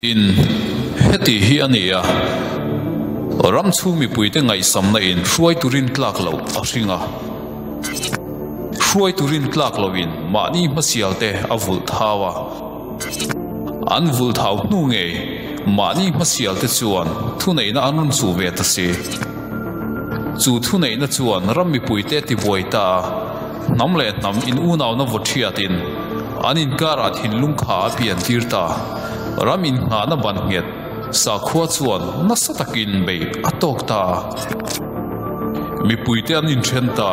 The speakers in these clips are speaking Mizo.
Tin, heti hi a ni a, ram chhung mipuite ngaihsamna in hruaitu rintlak loh a hring a, hruaitu rintlak loin mahni hmasialte a vulh thau a, an vulh thau hnu ngei mahni hmasialte chuan thuneihna an rawn chuh ve ta si. Chu thuneihna chuan ram mipuite a tibuai ta a, hnam leh hnam in unauna vaw thiatin an inkarah thinlung kha a pian tir ta. Ram innghahna ban nghet sakhua chuan nasa takin bei a tawk ta a. Mipuite an inthen ta.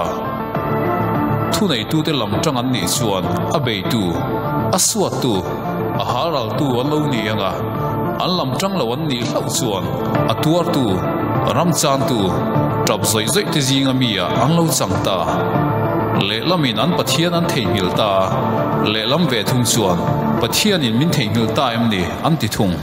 Thuneitute lam tang an nih chuan a beitu, a suattu, a halraltu an lo ni ang a, an lam tang lo an nih hlauh chuan a tuartu, ram chantu, tap zawih zawih te zinga mi ah an lo chang ta. Lehlamin an Pathian an theihnghilh ta a, lehlam ve thung chuan Pathianin min theihnghilh ta em ni an ti thung.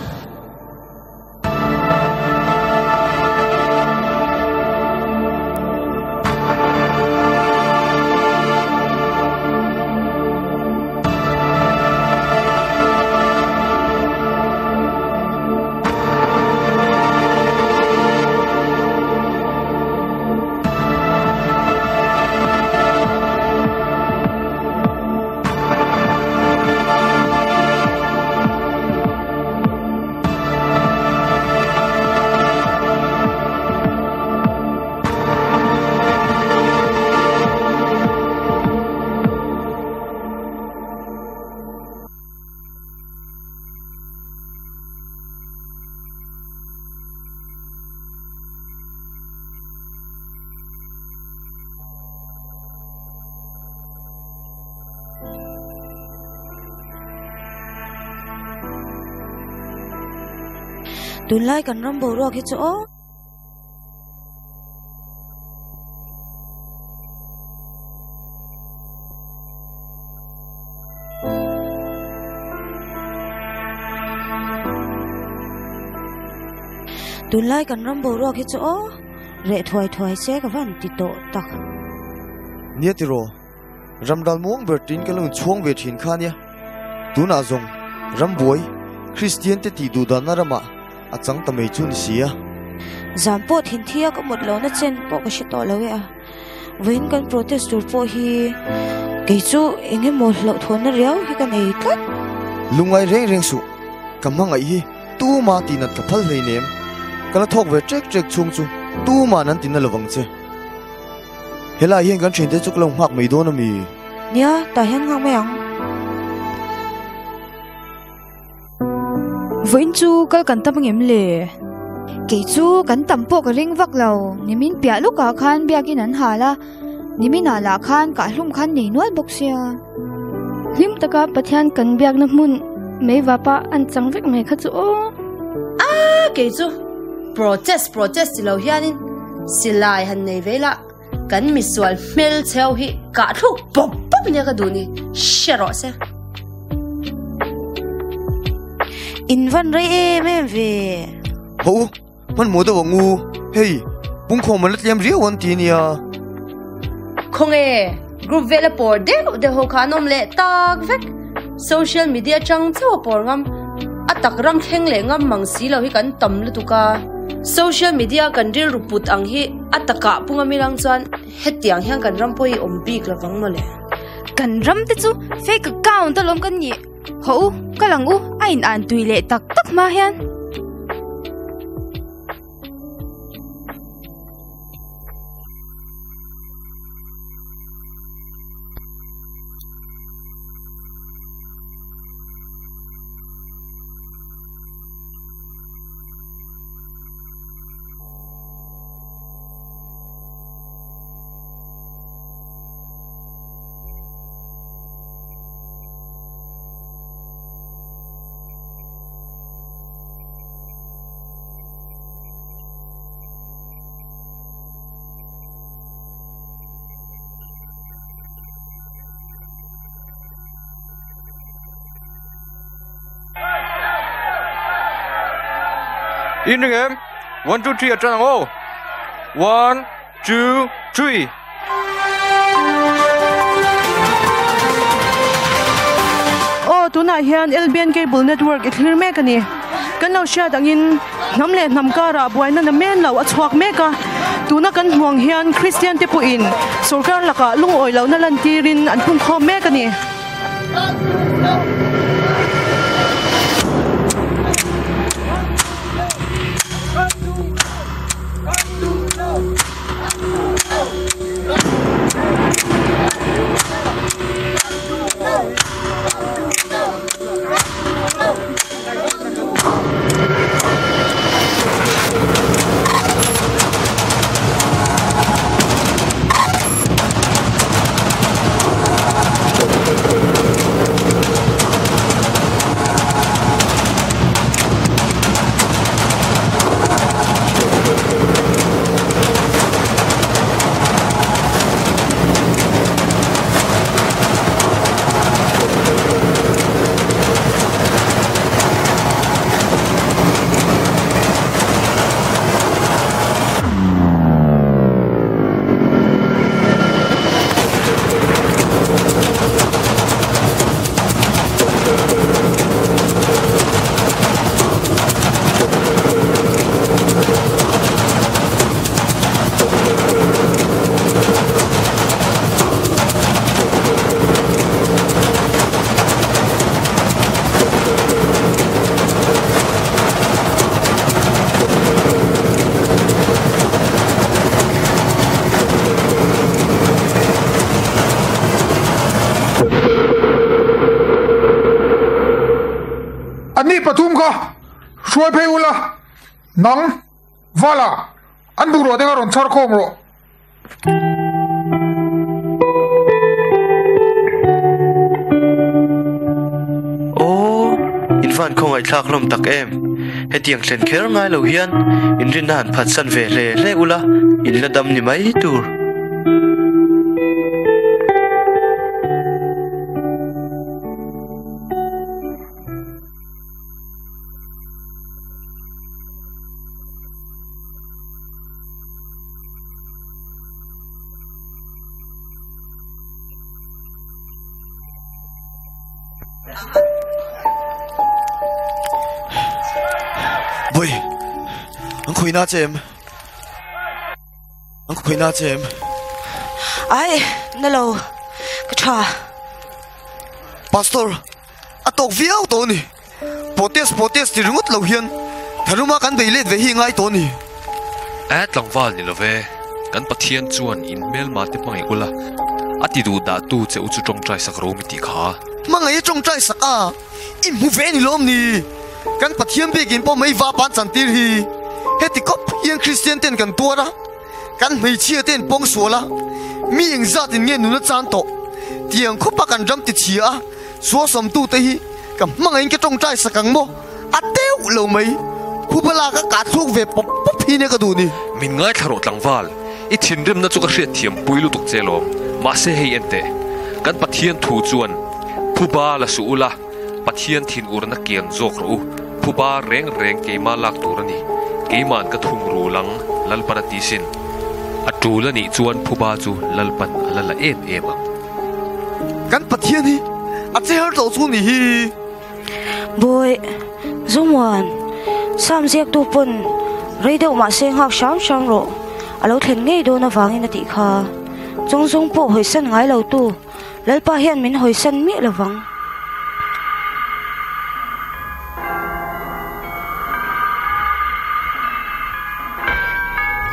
Tunlai kan ram boruak hi chu aw. Tunlai kan ram boruak hi chu aw reh thuai thuai se ka van ti tawh tak. Nia tiraw, ram ral muang ber tiin kan lo inchhuang ve thin kha nia. Tunah zawng ram buai Kristian te tih duh danna ramah a chang ta mai chu ni si a. Zan pawh thinthia ka mut lohna chen pawh ka hre tawh lo e a. Vawiin kan protest tur pawh hi kei chu eng emaw hlauhthawnna riau hi ka nei tlat. Lungngai reng reng suh, ka hmangaih hi tuma tihnat ka phal hleinem. Ka la thawk ve ṭek ṭek chhung chu tuma'n an tina lovang che. Helai hian kan ṭhiante chu ka lo nghak mai dawn a mi? Nia, tah hian nghak mai ang. Vawiin chu kal kan tam angem le? Kei chu kan tam pawh ka ring vak lo, nimin piah lukah khan biakin an hal a, niminah lah khan kahhlum khan nei nual bawk sia. Hlim taka Pathian kan biakna hmun meivapa an chang vek mai kha chu aw. A kei chu protest protest ti lo hianin silai han nei ve la kan misual hmel cheu hi kah thluk pawp pawp nia ka duh ni hre rawh se. In van rei em em ve. Ho u, hmanhmawh deuh ang u. Hei, pungkhawm an la tliam riau an ti nia. Khawnge, group vela pawr deuh deuh ho kha an awm leh tak vek. Social media chang chauh a pawr ngam, a tak ram thleng leh ngam mang si lo hi kan tam lutuk a. Social media kan rilru put ang hi a takah punga milang chuan hetiang hian kan ram pawh hi awm bik lovang mawle. Kan ram te chu fake account alawm kan nih. Haw u, ka lang u, a in an tui leh tak tak hma hian. In ring em? One, two, three atang ang aw. One, two, three. Aw, tunah hian LBN Cable Network i thlir mek a ni. Kan lo hriat angin hnam leh hnam karah buaina na men lo a chhuak mek a, tuna kan hmu ang hian Kristian te pawhin sorkar lakah lungawi lohna lantirin an pungkhawm mek a ni. Anni pathum kha hruai phei ula, nang Vala an bungrua te kha rawn chhar khawm rawh. Aw, in van khawngaihthlak hlawm tak em? Hetiang thlen kher ngai lo hian inrinna han phatsan ve hle hle ula, in la dam ni mai tur. Bawih, an khawihna che em? An khawihna che em? Ai, na lo, ka tha. Pastor, a tawk viau tawh a ni. Protest protest ti ringawt lo hian tharuma kan bei let ve hi ngai tawh a ni. Aa tlangval ni lo ve, kan Pathian chuan in hmelma te hmangaih ula, a ti duh dah tu che u chu tawngtai sak ro mi tih kha. Hmangaih a tawngtai sak a, i hmu ve ni lawm ni? Kan Pathian biakin pawh mei va pan chantir hi heti kawp hian Kristian ten kan tuar a, kan hmeichhia ten pawng sual a, mi engzat in nge nuna chan tawh? Tiang khawpa kan ram ti chhia a, Suasawmtute hi ka hmangaihin ka tawngtai sak ang maw? A deuh lo mai. Phuba lak a kah thluk ve pawp pawp hi nia ka duh ni. Min ngaithla rawh tlangval, i thinrimna chu ka hriatthiam pui lutuk che lawm. Mahse hei en teh, kan Pathian thu chuan phuba la suh ula, Pathian thinurna kian zawk rawh u. Phuba reng reng keimah lak tur a ni. Keima'n ka thum rul ang, Lalpan a ti sin. A tul a nih chuan phuba chu Lalpan a la la em em ang. Kan Pathian hi a che har tawh chu ni hi. Bawi, Zomuan, Sam ziaktu pawn rei deuh mahse nghak hram hram rawh, a lo thlen ngei dawn avangin a tih kha. Chawng zawng pawh hawisan ngai lo tu, Lalpa hian min hawisan miah lovang.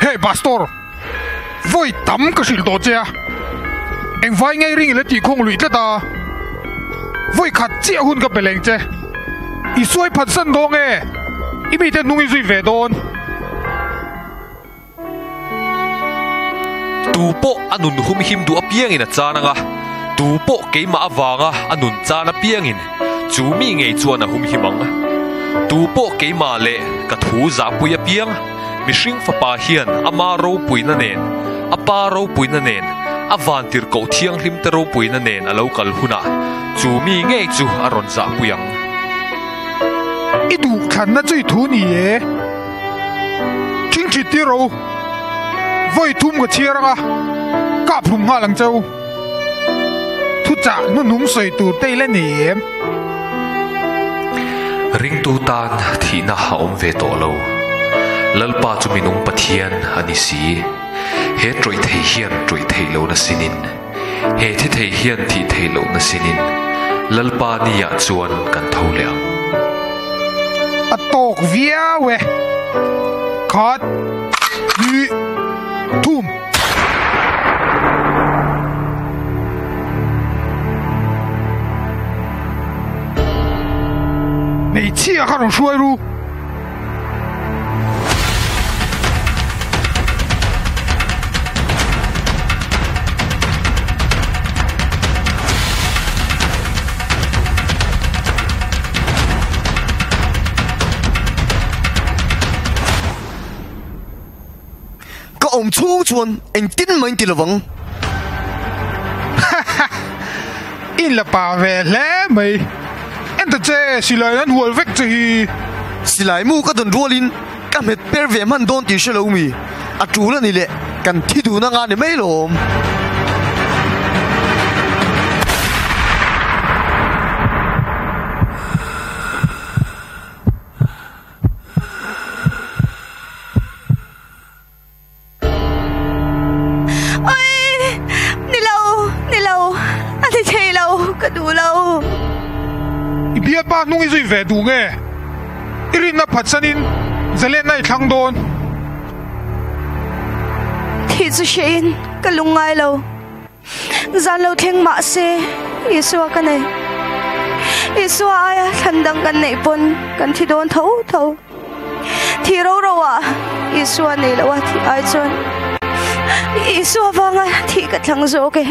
Hey Pastor! Vawi tam ka hrilh tawh che a, engvai ngei ring ila tih khawng luih tlat a, vawi khat chiah hun ka pe leng che, i suai phatsan dawn nge i mite hnung i zui ve dawn? Tu pawh a nun humhim duh apiangin a chan ang a, tu pawh keimah avanga a nun chan apiangin chu mi ngei chuan a humhim ang. Tu pawh keimah leh ka thu zahpui apiang. Mihring fapa hian ama ropuina nen, a pa ropuina nen, a vantirhkoh thianghlimte ropuina nen a lo kal hunah chu mi ngei chu a rawn zahpui ang. I duhthlanna chu i thu ni e. Thingthit tir ro. Vawi thum ka chhiar ang a, kap hlum nghal ang cheu. Thuchah hnuhnung sawi tur te i la nei em? Ringtu tan thihna a awm ve tawh lo. Lalpa chu minung Pathian a ni si. He tawih thei hian tawih theih lohna sinin, he thi thei hian thih theih lohna sinin Lalpa niah chuan kan tho leh ang. A tawk viau e. Khat, hnih, thum. Hmeichhia kha rawn hruai ru. Ka awm chhung chuan engtin mah in ti lovang. In la pa ve hle mai. En ta che, silai an hual vek che hi. Silai mu ka dawn rualin ka hmet per ve hman dawn tih hre lo mi? A tul a ni leh, kan thi dun anga ni mai lawm. Oi! Ni lo, ni lo, a ni thei lo, ka duh lo. I bialpa hnung i zui ve duh nge? I rinna phatsanin zalenna i thlang dawn. Thih chu hrehin ka lung ngai lo. Zan lo thleng mah se Isua ka nei. Isua aia thlan dang kan neih pawn kan thi dawn tho tho. Thi ro ro ah Isua nei lo a thih ai chuan Isua vanga thih ka thlang zawk e.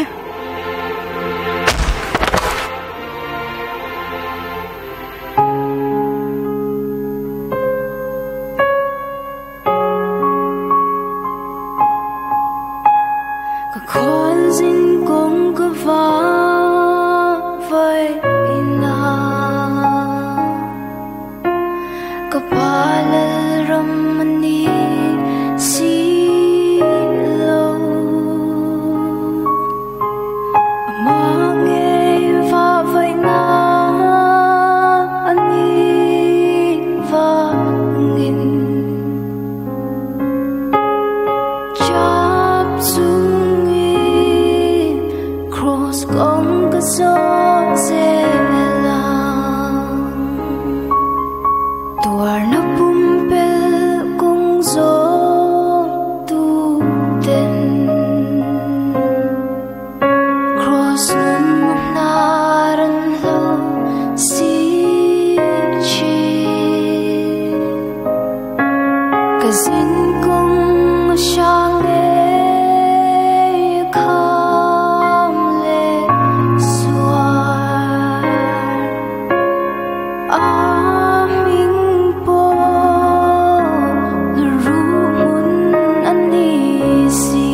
Ka khualzin kawng ka vai ina Ka pa lalram a ni si lo Amah ngei va vaihna a ni vangin Chap chungin cross kawng ka zawh zel ang Tuarna pumpelh kawng zawng tuten Cross nun hnar an hlo si thin. Ka zin kawng a hrang e kham leh suar. A hming pawh ruh hmun a ni si.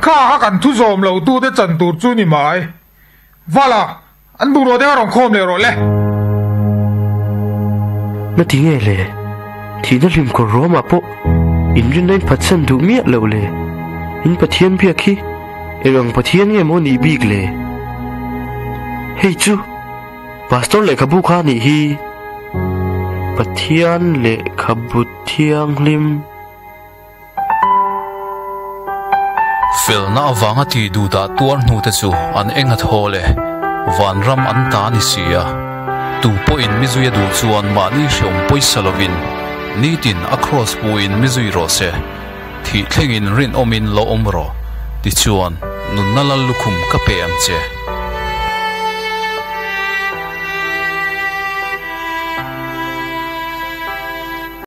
Kha kha kan thu zawm lo tute chan tur chu ni mai. Vala, an bungraw te kha rawn khawm leh rawh le. Na ti nge le? Thihna hlim kawr ruamah pawh inrinna in phatsan duh miah loh le? In Pathian biak hi eng ang Pathian nge maw nih bik le? Hei chu Pastor lehkhabu kha nih hi. Pathian lehkhabu thianghlim. Felna avanga tih duh dah tuar hnute chu an eng a thawl e, vanram an ta a ni si a. Tu pawhin mi zui a duh chuan mahni hreawm pawisa lovin nitin a kraws puin mi zui rawh se, thih thlengin rinawmin lo awm rawh, tichuan nunna lal lukhum ka pe ang che.